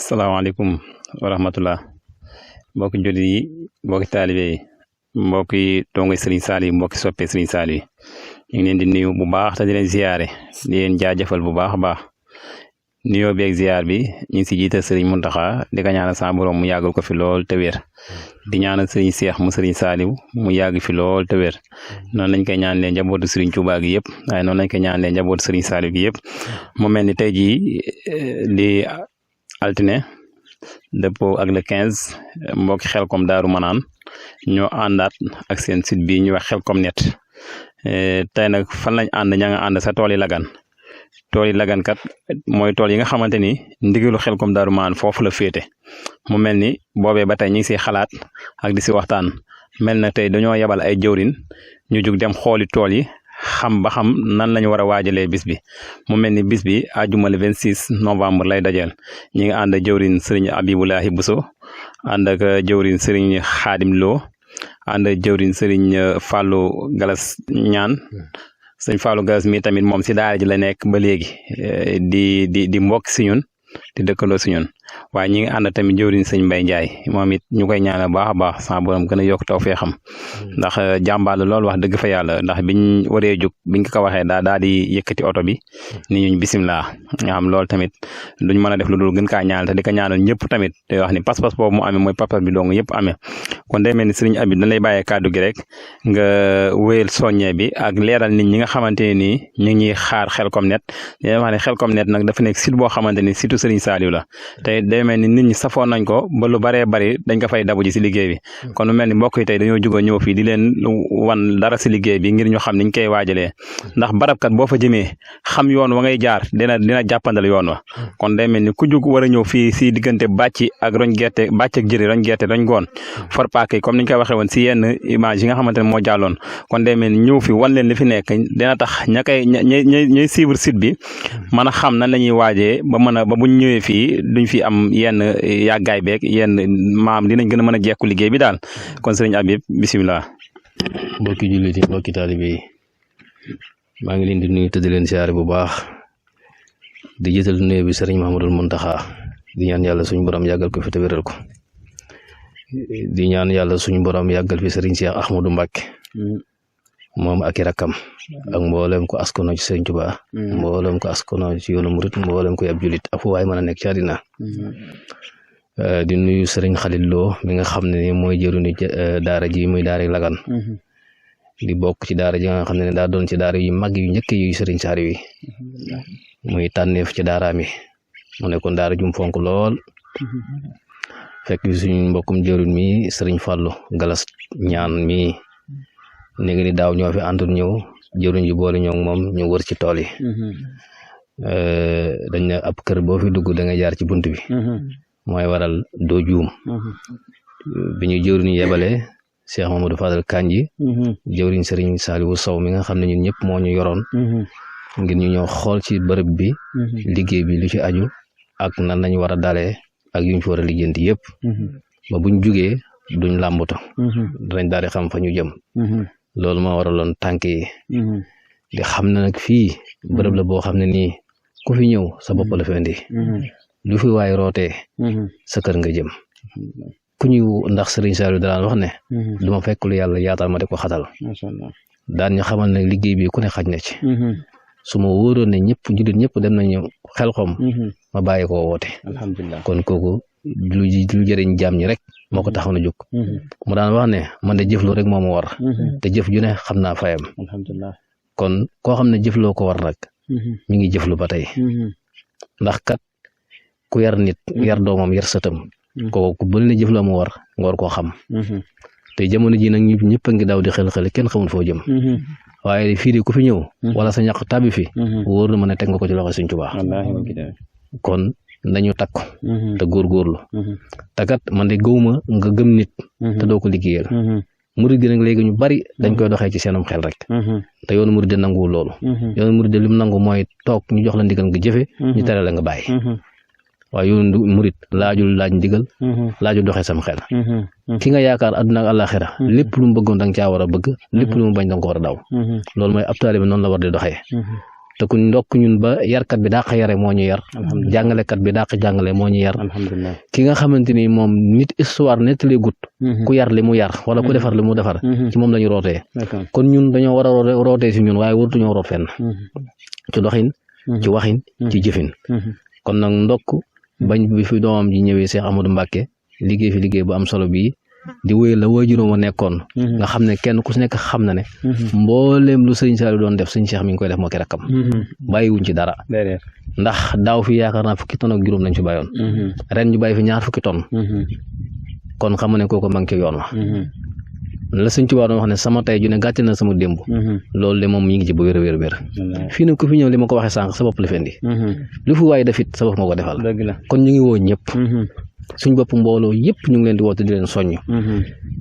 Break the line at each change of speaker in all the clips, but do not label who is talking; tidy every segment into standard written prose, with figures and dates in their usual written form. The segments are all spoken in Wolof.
salaamaaleykum wa rahmatullah mbokki jullit yi mbokki taalibe yi mbokki dongo Serigne Saliou mbokki soppe Serigne Saliou ñu ngi leen di nuyu bu baax te di leen ziyaare di leen jaajëfal bu baax a baax nuyoo beeg ziyaar bi ñu ngi si jiital Serigne Mountakha di ko ñaanal sa borom mu yàggal ko fi lool te wér di ñaanal Serigne Cheikh mu Serigne Saliou mu yàgg fi lool te wér noonu lañ koy ñaanalee njabootu Serigne Touba gi yëpp waaye noonu lañ koy ñaanalee njabootu Serigne Saliou gi yëpp mu mel ni tey jii di altine dëppoo ak le 15 mbokki Xelcom Daaru Manaan ñoo àndaat ak seen site bi ñuy wax Xelcom Net tey nag fan lañ ànd ña nga ànd sa tool yi Lagan tool yi Lagan kat mooy tool yi nga xamante ni ndigalu Xelcom Daaru Manaan foofu la féete mu mel ni boobee ba tey ñu ngi siy xalaat ak di si waxtaan mel na tey dañoo yebal ay jëwrin ñu jug dem xooli tool yi xam ba xam nan lañu war a waajalee bis bi mu mel ni bis bi àjjuma le 26 novembre lay dajeel ñi ngi ànd ak jëwrin sëriñ Abibulahi Bousso ànd ak jëwrin sëriñ Xaadim Lo ànd ak jëwrin sëriñ Fallou Galas ñaan sëñ Fallou Galas mi tamit moom si daara ji la nekk ba léegi di mbokk si ñun di dëkkandoo si ñun waaye ñi ngi ànd tamit jëwriñ sëñ Mbay Njaay moom it ñu koy ñaanal baax a baax sama borom gën a yokk taw fee xam ndax jàmbaar la lool wax dëgg fa yàlla ndax biñ waree jóg biñ ko waxee daal di yëkkati oto bi ni ñu bisimilah nga xam loolu tamit duñ mën a def lu dul gën kaa ñaanal te di ko ñaanal ñëpp tamit te wax ni pas-pas boobu mu amee mooy pas-pas bi dong ñëpp amee kon day mel ni sëriñ Abi dañ lay bàyyee kàddu gi rek nga wéyal soññee bi ak leeral nit ñi nga xamante ne nii ñu ngi ñuy xaar Xelcom Net day wax ne Xelcom Net nag dafa nekk site boo xamante ni site Serigne Saliou la te day mel ni nit ñi safoon nañ ko ba lu baree bari dañ ko fay dabu ji si liggéey bi kon lu mel ni mbokk yi tey dañoo jóg a ñëw fii di leen wan dara si liggéey bi ngir ñu xam niñ koy waajalee ndax barabkat boo fa jëmee xam yoon wa ngay jaar dina jàppandal yoon wa kon day mel ni ku jug war a ñëw fii si diggante bàcc ak roñ gerte bàcc ak jëri roñ gerte roñ goon for paake comme niñ koy waxee woon si yenn image yi nga xamante ne moo jàlloon kon day mel ni ñëw fi wan leen li fi nekk dina tax ñay suivre site bi mën a xam nan la ñuy waajee ba buñ ñëwee fii duñ fi am yenn yàggaay beeg yenn maam dinañ gën a mën a jekku liggéey bi daal kon sëriñ Habib bisimilah.
mbokki jullit yi mbokki taalibe yi maa ngi leen di nuyu te di leen siyaare bu baax di jiital nuyu bi sëriñ Mahamadul Muntaxa di ñaan yàlla suñu borom yàggal ko fi te wéral ko di ñaan yàlla suñu borom yàggal fi sëriñ Cheikh Ahmadou Mbacke moom ak i rakkam ak mboolem ko askono ci sëriñ Tuubaa mboolem ko askono ci yoonu murit mboolem ko yab julit ak fu waay mën a nekk ci àddina di nuyu sëriñ Xalil Lo mi nga xam ne mooy jëruñu daara ji muy daara Lagan di bokk ci daara ji nga xam ne daa doon ci daara yu mag yu njëkk yu sëriñ Saliou yi muy tànneef ci daaraam yi mu nekkoon daara jum fonk lool fekk suñu mbokkum jëruñ mi sëriñ Fallou Galas ñaan mi ne nga ni daaw ñoo fi àndul ñëw jëruñ ji boole ñoo moom ñu wër ci tool yi dañ ne ab kër boo fi dugg da nga jaar ci bunt bi mooy waral doo juum bi ñu jëwriñ yebale Cheikh Mamadou Fadal Kanji jëwriñ Serigne Saliou Sow mi nga xam ne ñun ñëpp moo ñu yoroon ngir ñu ñëw xool ci bërëb bi liggéey bi lu ci aju ak nan nañ war a dalee ak yuñ fi war a lijjanti yëpp ba buñ jugee duñ làmbuto danañ daal di xam fa ñu jëm loolu moo waraloon tànk yi di xam ne nag fii bërëb la boo xam ne nii ku fi ñëw sa bopp la fi indi lu fi waay rootee sa kër nga jëm ku ñu ndax Serigne Saliou daan wax ne duma fekk lu yàlla yaatal ma di ko xatal daan ñu xamal ne liggéey bi ku ne xaj na ci su ma wóoroon ne ñëpp jullit ñëpp dem nañu Xelcom ma bàyyi koo woote
alhamdulilah
kon kooku lu jëriñ jaam ñi rek moo ko taxaw na jóg mu daan wax ne man de jëfloo rek moo ma war te jëf ju ne xam naa fayam
alhamdulilah
kon koo xam ne jëfloo ko war nag mi ngi jëflu ba tey ndax kat ku yar nit yar doomam yar sëtam kooku bu ne jëfloo mu war nga war koo xam te jamono ji nag ñëpp a ngi daw di xel kenn xamul foo jëm waaye fii de ku fi ñëw wala sa ñaq tàbbi fi wóor na ma ne teg nga ko ci loxo Sëriñ Tuubaa kon nañu takku te góorgóorlu te kat man de gëwuma nga gëm nit te doo ko liggéeyal murid gi nag léegi ñu bari dañ koy doxee ci seenum xel rek te yoonu murid nanguwul loolu yoonu murid lim nangu mooy toog ñu jox la ndigal nga jëfe ñu tere la nga bàyyi waaye yoonu murid laajul laaj ndigal laajul doxee sam xel ki nga yaakaar àdduna ak àllaaxira lépp lu mu bëggoon da nga caa war a bëgg lépp lu mu bañ da nga ko war a daw loolu mooy ab taalibe noonu la war di doxee te ku ndokk ñun ba yarkat bi dàq yare moo ñu yar jàngalekat bi dàq jàngale moo ñu yar ki nga xamante ni moom nit histoire nettalee gut ku yar li mu yar wala ku defar li mu defar ci moom la ñu rootee kon ñun dañoo war a rootee si ñun waaye waratuñoo root fenn ci doxin ci waxin ci jëfin kon nag ndokk bañ bi fi doomam ji ñëwee Cheikh Amadou Mbacké liggéey fi liggéey bu am solo bii di wéy la waajuram wa nekkoon nga xam ne kenn ku si nekk xam na ne mbooleem lu sëñ Saliou doon def sëñ Cheikh mi ngi koy def moo ki rakkam bàyyiwuñ ci dara ndax daaw fi yaakaar naa 10 tonnes ak juróom lañ fi bàyyoon ren ñu bàyyi fi 20 tonnes kon xam ne kooku ma ngi ci yoon wa la sëñ Tuubaa doon wax ne sama tey ju ne gàcce na sama démb loolu de moom mi ngi ci bu wér fii nag ku fi ñëw li ma ko waxee sànq sa bopp la fi indi lu fi waaye def it sa bopp moo ko defal kon ñu ngi woo ñëpp suñ bopp mbooloo yëpp ñu ngi leen di woote di leen soññ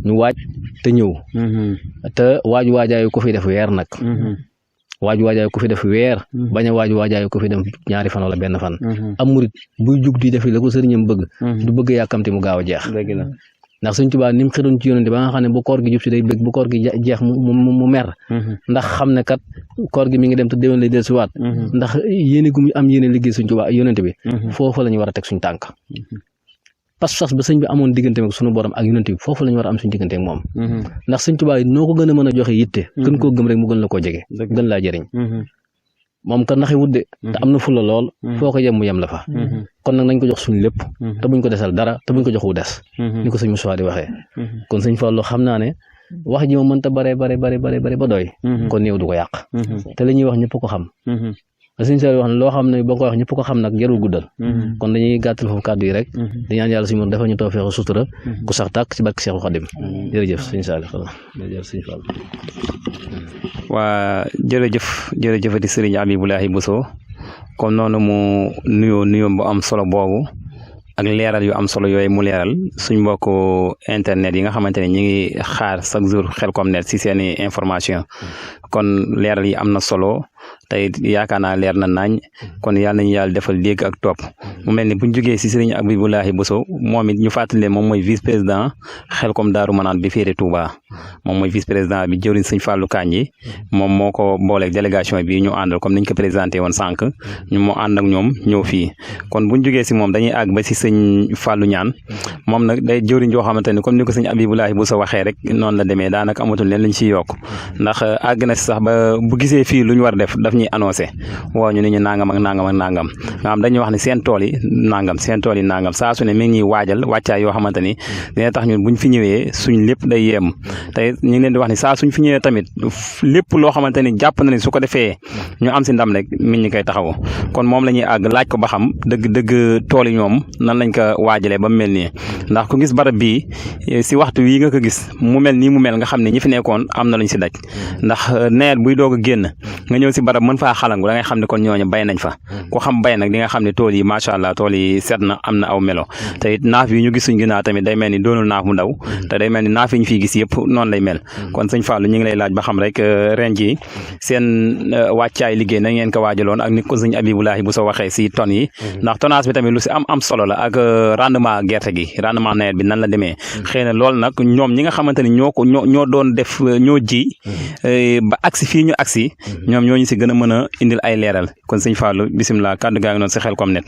ñu waaj te ñëw te waajaayu ko fi def weer nag waajaayu ko fi def weer bañ a waajaayu ko fi dem 2 fan wala 1 fan am murit buy jug di def la ko sëriñam bëgg du bëgg yàkkamti mu gaaw a jeex ndax Sëñ Tuubaa ni mu xëdoon ci yonente ba nga xam ne bu koor gi jub si day bëgg bu koor gi jeex mu mer ndax xam ne kat koor gi mi ngi dem te déwén lay dellusiwaat ndax yéene gu mu am yéene liggéey Sëñ Tuubaa yonente bi foofu la ñu war a teg suñ tànk pas-pas ba sëñ bi amoon diggante ak sunu borom ak yonente bi foofu la ñu war a am suñ diggante ak moom ndax Sëñ Tuubaa noo ko gën a mën a joxe yitte gën koo gëm rek mu gën la koo jege gën laa jëriñ moom kat naxi wudde te am na fula lool foo ko yem mu yem la fa kon nag nañ ko jox suñ lépp te buñ ko desal dara te buñ ko jox wu des ni ko sëñ Moussa di waxee kon sëñ Fallou xam naa ne wax ji moom mënta bare ba doy kon néew du ko yàq te li ñuy wax ñëpp ko xam sëñ Saliou wax ne loo xam ne boo ko wax ñëpp ko xam nag jarul guddal kon dañuy gàttal foofu kàddu yi rek di ñaan yàlla suñu moom dafa ñu tawfeex sutura ku sax tàkk ci barke Seexu Xadim jërëjëf sëñ Saliou jërëjëf sëñ Fall
waa jërëjëfati sëriñ Abibulahi Bousso comme noonu mu nuyoo bu am solo boobu ak leeral yu am solo yooyu mu leeral suñ mbokku internet yi nga xamante ne ñi ngi xaar chaque jour Khelcom Net si seeni information kon leeral yi am na solo tey yaakaar naa leer na nañ kon yàlla nañu yàlla defal dégg ak topp mu mel ni buñ jógee si sëriñ Abibulahi Bousso moom it ñu fàttali leen moom mooy vice président Khelcom Daaru Manaan bi féete Touba moom mooy vice président bi jëwriñ sëñ Fallou Kandji moom moo ko booleeg délégation bi ñu àndal comme niñ ko présenté woon sànq ñu moo ànd ak ñoom ñëw fii kon buñ jógee si moom dañuy àgg ba si sëñ Fallou Ñaan moom nag day jëwriñ joo xamante ne comme ni ko sëñ Abibulahi Bousso waxee rek noonu la demee daanaka amatul leen lañ ciy yokk ndax àgg na si sax ba bu gisee fii lu ñu war def daf ñuy annoncé woo ñu ni ñu nangam ak nangam ak nangam nga xam dañuy wax ne seen tool yi nangam saa su ne mi ngi ñuy waajal wàccaay yoo xamante ni dina tax ñun buñ fi ñëwee suñ lépp day yem te ñu ngi leen di wax ni saa suñ fi ñëwee tamit lépp loo xamante ni jàpp na ni su ko defee ñu am si ndam rek mi ñu koy taxawu kon moom la ñuy àgg laaj ko ba xam dëgg tool yi ñoom nan lañ ko waajalee ba mu mel nii ndax ku gis barab bii si waxtu wii nga ko gis mu mel nii mu mel nga xam ne ñi fi nekkoon am na luñ si daj ndax nawet buy doog a génn nga ñëw si barab mën faa xalangu da ngay xam ne kon ñooñu bay nañ fa ku xam bay nag di nga xam ne tool yi macha allah tool yi set na am na aw melo te it naaf yi ñu gis suñ ginnaaw tamit day mel ni doonul naaf mu ndaw te day mel ni naaf yi ñu fiy gis yëpp noonu lay mel kon sëñ Fallou ñu ngi lay laaj ba xam rek ren jii seen wàccaay liggéey na ngeen ko waajaloon ak ni ko sëñ Abibulahi Bousso waxee si tonnes yi ndax tonnage bi tamit lu si am solo la ak rendement gerte gi rendement nawet bi nan la demee xëy na loolu nag ñoom ñi nga xamante ni ñoo doon def ñoo ji ba agsi fii ñu agsi ñoom ñooñu si gën a mën a indil ay leeral kon sëñ Fallou bisimilah kàddu gaa ngi noonu si Khelcom Net.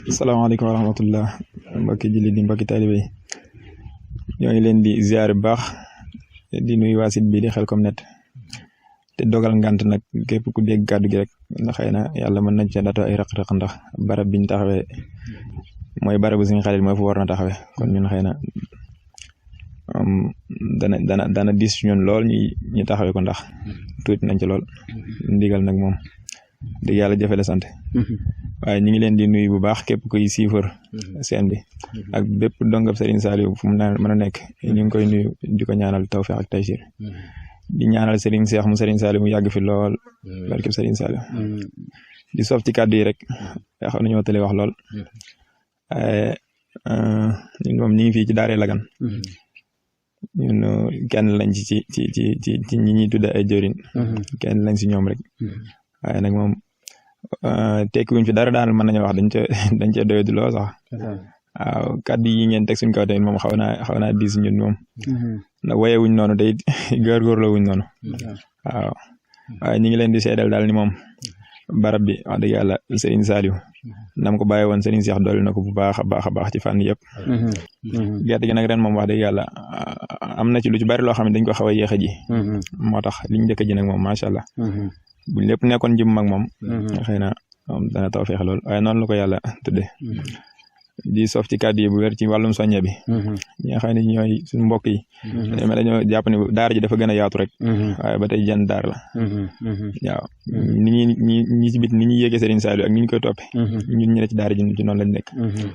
asalaamaaleykum wa rahmatullah mbokki jullit di mbokki taalibe yi ñoo ngi leen di ziar bu baax di nuyu waa site bi di Khelcom Net te dogal ngant nag képp ku dégg kàddu gi rek ndax xëy na yàlla mën nañ ca dato ay raq-raq ndax barab biñ taxawee mooy barabu suñu xarit mooy fu war na taxawee kon ñun xëy na dana diis ñun lool ñu taxawee ko ndax tuuti nañ ci lool ndigal nag moom dëgg yàlla jafe la sant waaye ñu ngi leen di nuyu bu baax képp kuy siifar seen bi ak bépp dongab Serigne Saliou fu mu mën a nekk ñu ngi koy nuyu di ko ñaanal tawfeex ak taysir di ñaanal Serigne Cheikh mu Serigne Saliou mu yàgg fi lool barkeb Serigne Saliou di sof ci kàddu yi rek yaa xam nañoo tële wax lool waaye ñun moom ñu ngi fii ci Daaray Lagan ñun kenn lañ ci ñi ñuy tudde ay jëriñ kenn lañ si ñoom rek waaye nag moom tekkiwuñ fi dara daal mën nañu wax dañ ca doyadu loo sax waaw kàddu yi ngeen teg suñ kaw tamit moom xaw naa diis ñun moom ndax wayewuñ noonu day góorgóorloo wuñ noonu waaw waaye ñu ngi leen di seedal daal ni moom barab bi wax dëgg yàlla Serigne Saliou nam ko bàyyi woon Serigne Cheikh dolli na ko bu baax a baax ci fànn yëpp gerte gi nag ren moom wax dëgg yàlla am na ci lu ci bari loo xam ne dañ ko xaw a yéex a ji moo tax liñ njëkk a ji nag moom macha allah buñ lépp nekkoon jëm mag moom xëy na dana taw feexe lool waaye noonu la ko yàlla tuddee di sof ci kàddu yi bu wér ci wàllum soññe bi ñi nga xam ne ñooy suñu mbokk yi dañoo jàpp ne daara ji dafa gën a yaatu rek waaye ba tey jenn daar la waaw ñi ci bit ni ñuy yéegee Serigne Saliou ak ni ñu koy toppe ñun ñu ne ci daara ji ci noonu lañ nekk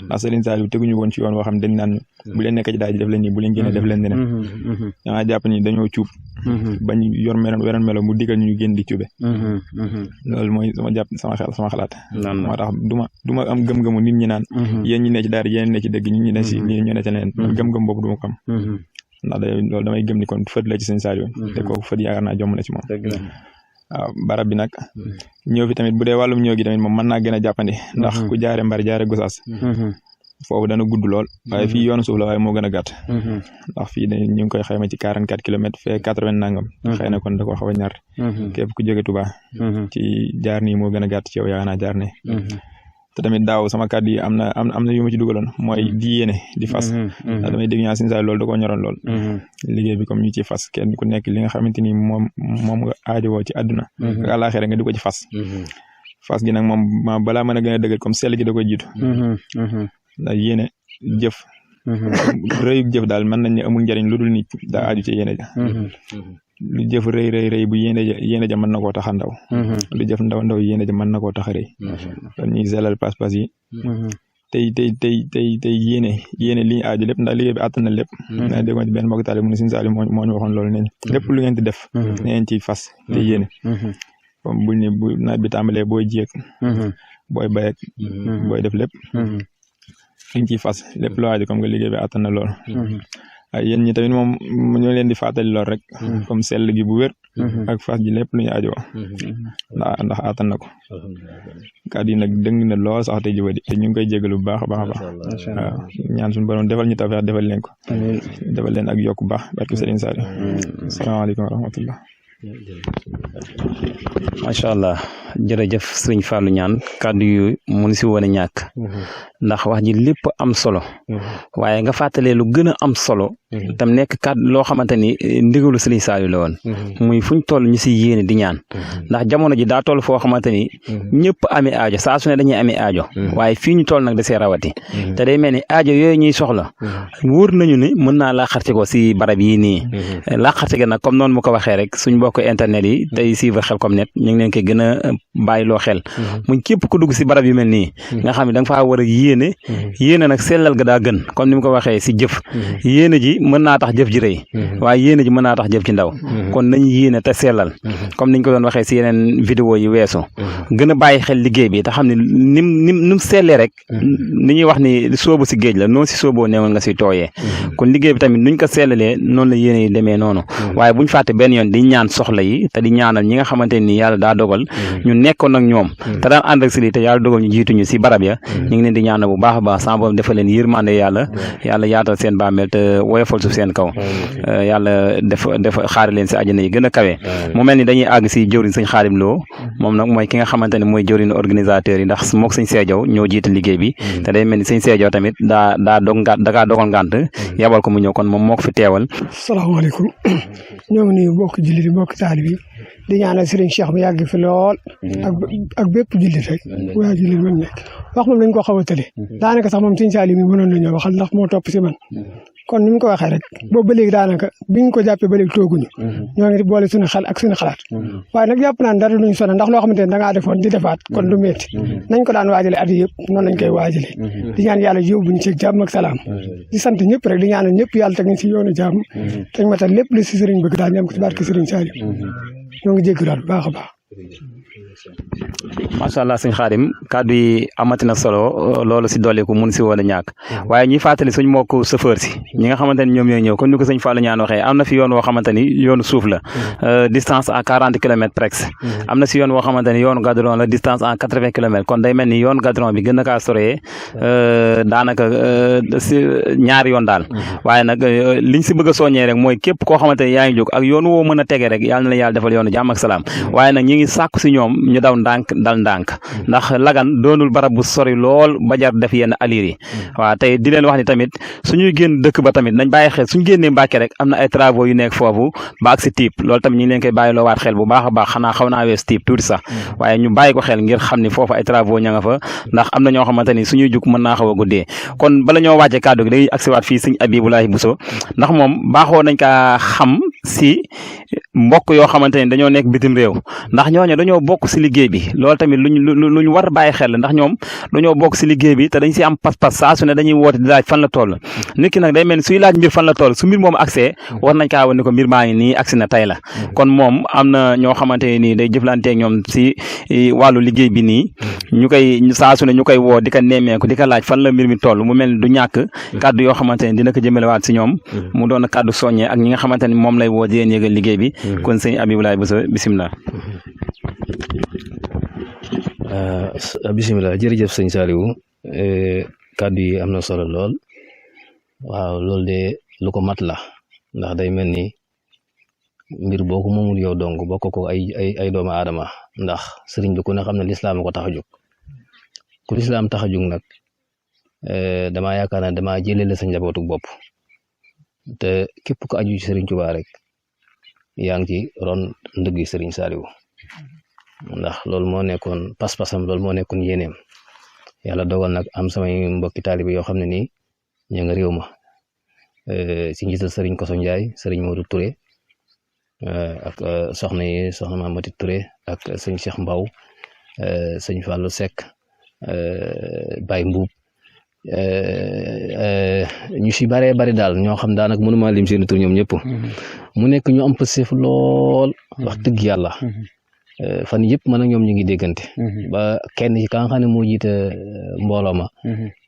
ndax Serigne Saliou teguñu woon ci yoon woo xam dañ naan bu leen nekk ci daara ji def leen nii bu leen génne def leen neneen danga jàpp ni dañoo cuub bañ yor weneen melo mu digal ñu génn di cuube loolu mooy sama xalaat moo tax du ma am gëm-gëmu nit ñi naan yéen ñi ne ci daara yéen ne ci dëgg ñu ne ci ñu ne ci leneen gëm-gëm boobu du ma ko am ndax loolu damay gëm ni kon fët la ci Serigne Saliou te kooku fët yaakaar naa jomm na ci moom waaw barab bi nag ñëw fi tamit bu dee wàllum ñëw gi tamit moom mën naa gën a jàppandi ndax ku jaare Mbari jaare Gosaas foofu dana gudd lool waaye fii yoonu suuf la waaye moo gën a gàtt ndax fii ñu ngi koy xayma ci 44 kilomètres fee 80 nangam xëy na kon da ko xaw a ñaar képp ku jóge Touba ci jaar nii moo gën a gàtt ci yow yaa naa jaar ne te tamit daaw sama kàddu yi am na yu ma ci dugaloon mooy di yéene di fas ndax damay dégg ñaa Serigne Saliou loolu da koo ñoroon lool liggéey bi comme ñu ci fas kenn ku nekk li nga xamante ni moom nga aajowoo ci àdduna ak àllaaxira nga di ko ci fas gi nag moom balaa mën a gën a dëgër comme sell gi da koy jiitu ndax yéene jëf rëyug jëf daal mën nañ ne amul njariñ lu dul nit daa aaju ci yéene ja lu jëf rëy bu yéene ja mën na koo tax a ndaw lu jëf ndaw yéene ja mën na koo tax a rëy kon ñuy sellal pas-pas yi tey yéene li ñu aaju lépp ndax liggéey bi àttan na lépp na déggoon ci benn mbokk taale mu ne Serigne Saliou moo ñu waxoon loolu ne lépp lu ngeen di def neen ci fas te yéene comme buñ ne bu nawet bi tàmbalee booy jiyeeg booy bayek booy def lépp liñ ciy fas lépp loo aaju comme nga liggéey bi àttan na lool waaye yéen ñi tamit moom ñoo leen di fàttali lool rek comme sell gi bu wér ak fas ji lépp lu ñu aajoo ndax àttan na ko kàddu yi nag dëng na lool sax te jubadi te ñu ngi koy jégalu bu baax a baax waaw ñaan suñu borom defal ñu tawfeex defal leen ko defal leen ak yokk bu baax barke Serigne Saliou asalaamaaleykum wa rahmatullah
macha allah jërëjëf Serigne Fallou Niane kàddu yu mun si woon a ñàkk ndax wax ji lépp am solo waaye nga fàttalee lu gën a am solo tam nekk kàddu loo xamante ni ndigalu Serigne Saliou la woon muy fuñ toll ñu si yéene di ñaan ndax jamono ji daa toll foo xamante ni ñëpp amee aajo saa su ne dañuy amee aajo waaye fii ñu toll nag da see rawati te day mel ni aajo yooyu ñuy soxla wóor nañu ne mën naa laaxarte ko si barab yi nii laaxarte ga nag comme noonu mu ko waxee rek suñ mbokk internet yi tey suivre Khelcom Net ñu ngi leen koy gën a bàyyi loo xel muy képp ku dugg si barab yu mel nii nga xam ne da nga faa war a yéene nag sellal ga daa gën comme ni mu ko waxee si jëf yéene ji mën naa tax jëf ji rëy waaye yéene ji mën naa tax jëf ci ndaw kon nañ yéene te sellal comme niñ ko doon waxee si yeneen vidéo yi weesu gën a bàyyi xel liggéey bi te xam ne nim sellee rek ni ñuy wax ni soobu si géej la noonu si sooboo neewoon nga si tooyee kon liggéey bi tamit nuñ ko sellalee noonu la yéene yi demee noonu waaye buñ fàtte benn yoon di ñaan soxla yi te di ñaanal ñi nga xamante ni yàlla daa dogal ñu nekkoon ak ñoom te daan ànd ak si lii te yàlla dogal ñu jiituñu si barab ya ñu ngi leen di ñaanal bu baax a baax sama borom defal leen yërmande yàlla yaatal seen bàmmeel te woyofal suuf seen kaw yàlla def xaari leen si àjjana yi gën a kawe mu mel ni dañuy àgg si jëwriñ sëñ Xaadim Lo moom nag mooy ki nga xamante ne mooy jëwriñ organisateur yi ndax mook sëñ Seejaw ñoo jiite liggéey bi te day mel ni sëñ Seejaw tamit daa dogal ngànt yabal ko mu ñëw kon moom moo ko fi teewal.
salaamaaleykum ñoo ngi nuyu mbokk jullit yi mbokk taalib yi di ñaanal Serigne Cheikh mu yàgg fi lool ak bépp jullit rek waa jullit mën nekk wax moom dañ ko xaw a tële daanaka sax moom Serigne Saliou mi mënoon nañoo waxal ndax moo topp si man kon ni mu ko waxee rek boobu ba léegi daanaka biñ ko jàppee ba léegi tooguñu ñoo ngi boole suñu xel ak suñu xalaat waaye nag jàpp naan dara duñu sonal ndax loo xamante ne da ngaa defoon di defaat kon du metti nañ ko daan waajale at yëpp noonu lañ koy waajale di ñaan yàlla yóbbuñu ci jàmm ak salaam di sant ñëpp rek di ñaanal ñëpp yàlla teg ñu si yoonu jàmm teg matal lépp lu si sëriñ bëgg daal ñu am ko ci barke Serigne Saliou ñoo ngi jéggi daal bu baax a baax
macha allah sëñ Xaadim kàddu yi amati na solo loolu si dolliku mun si wala ñàkk waaye ñuy fàttali suñ mbokk chauffeur si ñi nga xamante ni ñoom ñooy ñëw kon ni ko sëñ Fallou Niane waxee am na fi yoon woo xamante ni yoonu suuf la distance à 40 kilomètres presque am na si yoon woo xamante ni yoonu gadron la distance à 80 kilomètres kon day mel ni yoonu gadron bi gën a kaa soree daanaka si ñaari yoon daal waaye nag liñ si bëgg a soññee rek mooy képp koo xamante ni yaa ngi jóg ak yoon woo mën a tege rek yàlla na la yàlla defal yoonu jàmm ak salaam waaye nag ñi ngi sàkku si ñoom ñu daw ndànk dal ndànk ndax Lagan doonul barab bu sori lool ba jar def yenn alir yi waaw tey di leen wax ni tamit suñuy génn dëkk ba tamit nañ bàyyi xel suñu génnee Mbàkke rek am na ay travaux yu nekk foofu ba ak si tiib loolu tamit ñu ngi leen koy bàyyi loo waat xel bu baax a baax xanaa xaw naa wees tiib tuuti sax waaye ñu bàyyi ko xel ngir xam ni foofu ay travaux ña nga fa ndax am na ñoo xamante ni suñuy jug mën naa xaw a guddee kon bala ñoo wàcce kàddu gi dañuy agsiwaat fii sëñ Abibulahi Bousso ndax moom baaxoo nañ kaa xam si mbokk yoo xamante ni dañoo nekk bitim réew ndax ñooñu dañoo bokk si liggéey bi loolu tamit luñ war bàyyi xel ndax ñoom dañoo bokk si liggéey bi te dañ si am pas-pas saa su ne dañuy woote di laaj fan la toll nit ki nag day mel ni suy laaj mbir fan la toll su mbir moom accès war nañ kaa wane ni ko mbir maa ngi nii agsi na tey la kon moom am na ñoo xamante ne nii day jëflanteeg ñoom si wàllu liggéey bi nii ñu koy saa su ne ñu koy woo di ko nemmeeku di ko laaj fan la mbir mi toll mu mel ni du ñàkk kàddu yoo xamante ne dina ko jëmalewaat si ñoom mu doon kàddu soññee ak ñi nga xamante ni moom lay woo di leen yëgal liggéey bi kon sëñ Abibulahi Bousso bisimilah.
bisimilah jërëjëf sëñ Saliou kàddu yi am na solo lool waaw loolu de lu ko mat la ndax day mel ni mbir boo ko moomul yow dong bokk ko ay doomu aadama ndax sëriñ bi ku ne xam ne lislaam ko tax a jóg ku lislaam tax a jóg nag damaa yaakaar ne damaa jëlele sa njabootu bopp te képp ko aju ci sëriñ Tuubaa rek yaa ngi ci ron ndëggi sëriñ Saliou ndax loolu moo nekkoon pas-pasam loolu moo nekkoon yéeneem yàlla dogal nag am samay mbokki taalibe yoo xam ne nii ñu nga réew ma si njiital sëriñ Koso Njaay sëriñ Modou Touré ak soxna yi soxna Mamati Touré ak sëñ Cheikh Mbaw sëñ Fallou Seck Baye Mbuub ñu si baree bari daal ñoo xam daanaka mënuma lim seen tur ñoom ñëpp mu nekk ñu am pësef lool wax dëgg yàlla fan yëpp man ak ñoom ñu ngi déggante ba kenn ci ka nga xam ne moo jiite mbooloo ma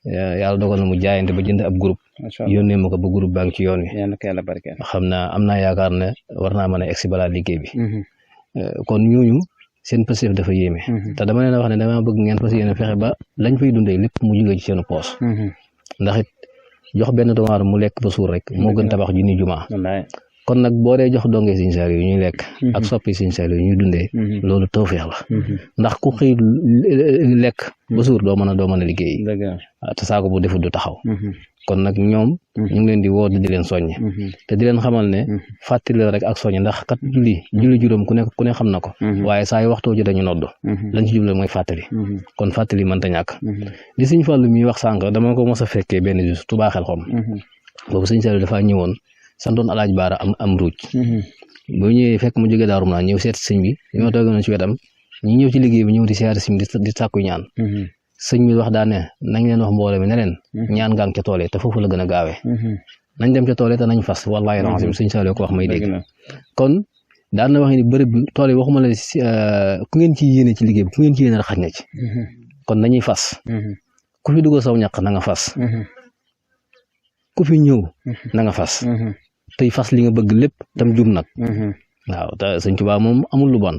yàlla dogal na mu jaayante ba jënd ab groupe yónnee ma ko ba groupe baa ngi ci yoon wi xam naa am naa yaakaar ne war naa mën a egsi balaa liggéey bi kon ñooñu seen pësef dafa yéeme te dama leen wax ne dama bëgg ngeen fas yéene fexe ba lañ fay dundee lépp mu jóge ci seen poos ndax it jox benn doomu aadama mu lekk ba suur rek moo gën tabax junni jumaa kon nag boo dee jox dongee Sëñ Saliou yu ñuy lekk ak soppi Sëñ Saliou yu ñuy dundee loolu tawfeex la ndax ku xëy lekk ba suur doo mën a liggéey te saako bu defut du taxaw kon nag ñoom ñu ngi leen di woo di leen soññ te di leen xamal ne fàttali rek ak soññ ndax kat julli juróom ku ne xam na ko waaye saa yu waxtoo ji dañu nodd lañ ci jublu mooy fàttali kon fàttali mënta ñàkk li Sëñ Fallu mi wax sànq dama ko mos a fekkee benn bis Touba Xelkom boobu Sëñ Saliou dafa ñëwoon santoon alaaj baara am ruuj boo ñëwee fekk mu jógee Daaru Manaan ñëw seet sëñ bi ñoo toogoon ci wetam ñi ñëw ci liggéey bi ñëw di siyaare sëñ bi di sàkku ñaan sëñ bi wax daa ne nañ leen wax mbooloo mi ne leen ñaan ngang ca tool yi te foofu la gën a gaawee nañ dem ca tool yi te nañ fas wallaahi raxasim Sëñ Saliou ko wax may dégg kon daan na wax ni bërëb bi tool yi waxuma la ku ngeen ci yéene ci liggéey bi ku ngeen ci yéene xaj na ci kon nañuy fas ku fi dugal saw ñaq na nga fas ku fi ñëw na nga fas tey fas li nga bëgg lépp tam jub nag waaw te Sëñ Tuubaa moom amul lu bon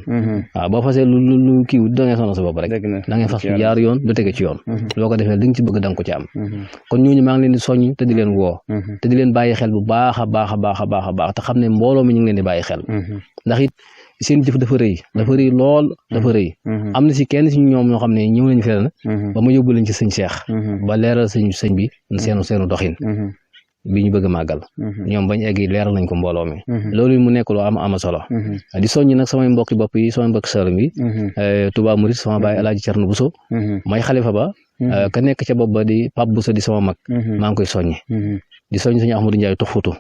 waaw boo fasee lu kii da ngay sonal sa bopp rek da ngay fas lu jaar yoon du tege ci yoon loo ko defee li nga ci bëgg da nga ko ci am kon ñooñu maa ngi leen di soññ te di leen woo te di leen bàyyi xel bu baax a baax a baax a baax a baax te xam ne mbooloo mi ñu ngi leen di bàyyi xel ndax it seen jëf dafa rëy lool dafa rëy am na si kenn si ñoom ñoo xam ne ñëw nañu fenn ba ma yóbbu leen ci sëñ Cheikh ba leeral sëñ bi seenu doxin bi ñu bëgg a màggal ñoom bañ eggi leeral nañ ko mbooloo mi loolu mu nekk lu ama solo di soññi nag samay mbokki bopp yi samay mbokki saalum yi Touba Mouride sama baay Alaaji Cerno Bousso may xalifa ba ka nekk ca bopp ba di Pape Bousso di sama mag maa ngi koy soññi di soññ sëñ Ahmadou Ndiaye tuxfutu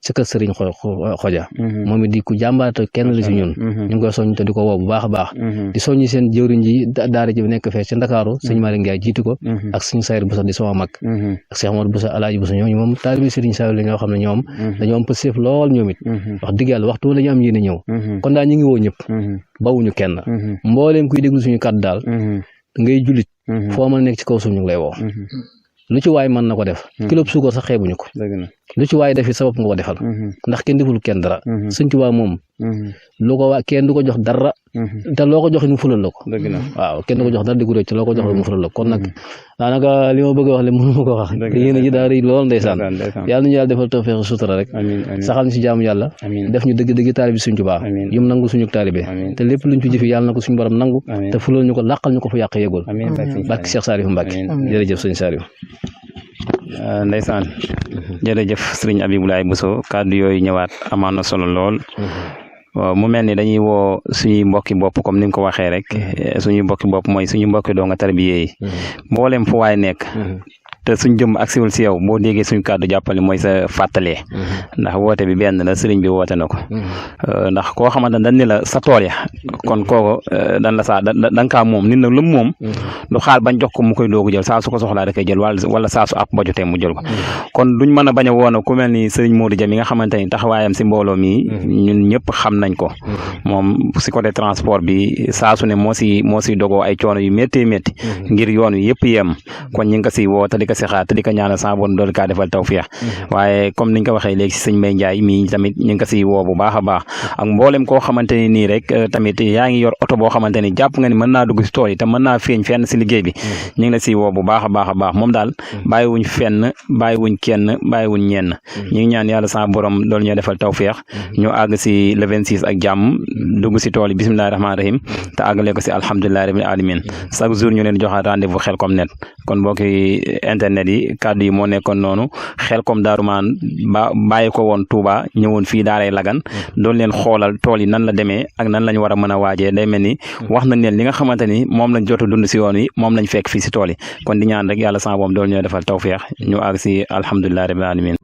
ci kër Sëriñ Xoja moom it di ku jàmbaate kenn la si ñun ñu ngi koy soññ te di ko woo bu baax a baax di soññi seen jëwriñ ji daara ji nekk fee ci Ndakaaru sëñ Malick Ndiaye jiitu ko ak sëñ Sayr Bousso di sama mag ak Cheikh Amadou Bousso Alaaji Bousso ñooñu moom taalibe Sëriñ Saliou la ñoo xam ne ñoom dañoo am pëseef lool ñoom it wax dëgg yàlla waxtu la ñu am yéene ñëw kon daal ñu ngi woo ñëpp bawuñu kenn mbooleem kuy déglu suñu kàddu daal ngay jullit foo mën a nekk ci kaw suuf ñu ngi lay woo lu ci waay mën na ko def kilo suukar sax xeebuñu ko lu ci waaye defi sabab nga ko defal ndax kenn deful kenn dara Sëñ Tuubaa moom lu ko waa kenn du ko jox dara te loo ko joxe mu fulal la ko waaw kenn du ko jox dara di ko rëcc loo ko joxe mu fulal la ko kon nag daanaka li ma bëgg a wax le mënu ma ko wax yéen a ji daa rëy lool ndeysaan yàlla nañu yàlla defal tawfeex sutura rek saxal ñu si jaamu yàlla def ñu dëgg taalibe Sëñ Tuubaa yum nangu suñu taalibe te lépp luñ ci jëfi yàlla na ko suñu borom nangu te fulal ñu ko làqal ñu ko fu yàq yegul barke Cheikh Saliou Mbacké jërëjëf sëñ Saliou
ndeysaan jërëjëf sëriñ Abibulaay Bousso kàddu yooyu ñëwaat amaan na solo lool waaw mu mel ni dañuy woo suñuy mbokki bopp comme ni nga ko waxee rek suñuy mbokki bopp mooy suñu mbokki doo nga tarbiye yi mboolem fu waay nekk te suñ jëm ak siwul si yow boo déggee suñ kàddu jàppale mooy sa fàttalee ndax woote bi benn la sëriñ bi woote na ko ndax koo xamante ne dañ ni la sa tool ya kon kooku dan la da nga kaa moom nit nag lu moom du xaal bañ jox ko mu koy doogu jël saa su ko soxlaa da koy jël wala saa su ak ba jotee mu jël ko kon duñ mën a bañ a woon ku mel ni sëriñ Modou Dia mi nga xamante ni taxawaayam si mbooloo mi ñun ñëpp xam nañ ko moom si côté transport bi saa su ne moo si dogoo ay coono yu métti ngir yoon wi yëpp yem kon ñi nga si woo te di ko si xaar te di ko ñaanal sa bon dool kaa defal tawfiix waaye comme niñ ko waxee léegi si sëñ Mbaye Ndiaye mii tamit ñu ngi ko si woo bu baax a baax ak mboolem koo xamante ni nii rek tamit yaa ngi yor oto boo xamante ni jàpp nga ni mën naa dugg si tool yi te mën naa feeñ fenn si liggéey bi ñu ngi la si woo bu baax a baax moom daal bàyyiwuñ fenn bàyyiwuñ kenn bàyyiwuñ ñenn ñu ngi ñaan yàlla sa borom dool ñoo defal tawfiix ñu àgg si le 26 ak jàmm dugg si tool yi bismillahi rahmaani rahim te àggale ko si alhamdulillahi rabbil alamin chaque jour ñu leen joxaat rendez-vous Xelcom net kon mbokki internet yi kàddu yi moo nekkoon noonu Xelcom Daaru Maan bàyyi ko woon Touba ñëwoon fii daaray Lagan doon leen xoolal tool yi nan la demee ak nan lañ war a mën a waajee day mel ni wax nañ leen li nga xamante ni moom lañ jot a dund si yoon wi moom lañ fekk fii si tool yi kon di ñaan rek yàlla sama boom doon ñoo defal tawfeex ñu àgg si alhamdulillahi rabbil alamin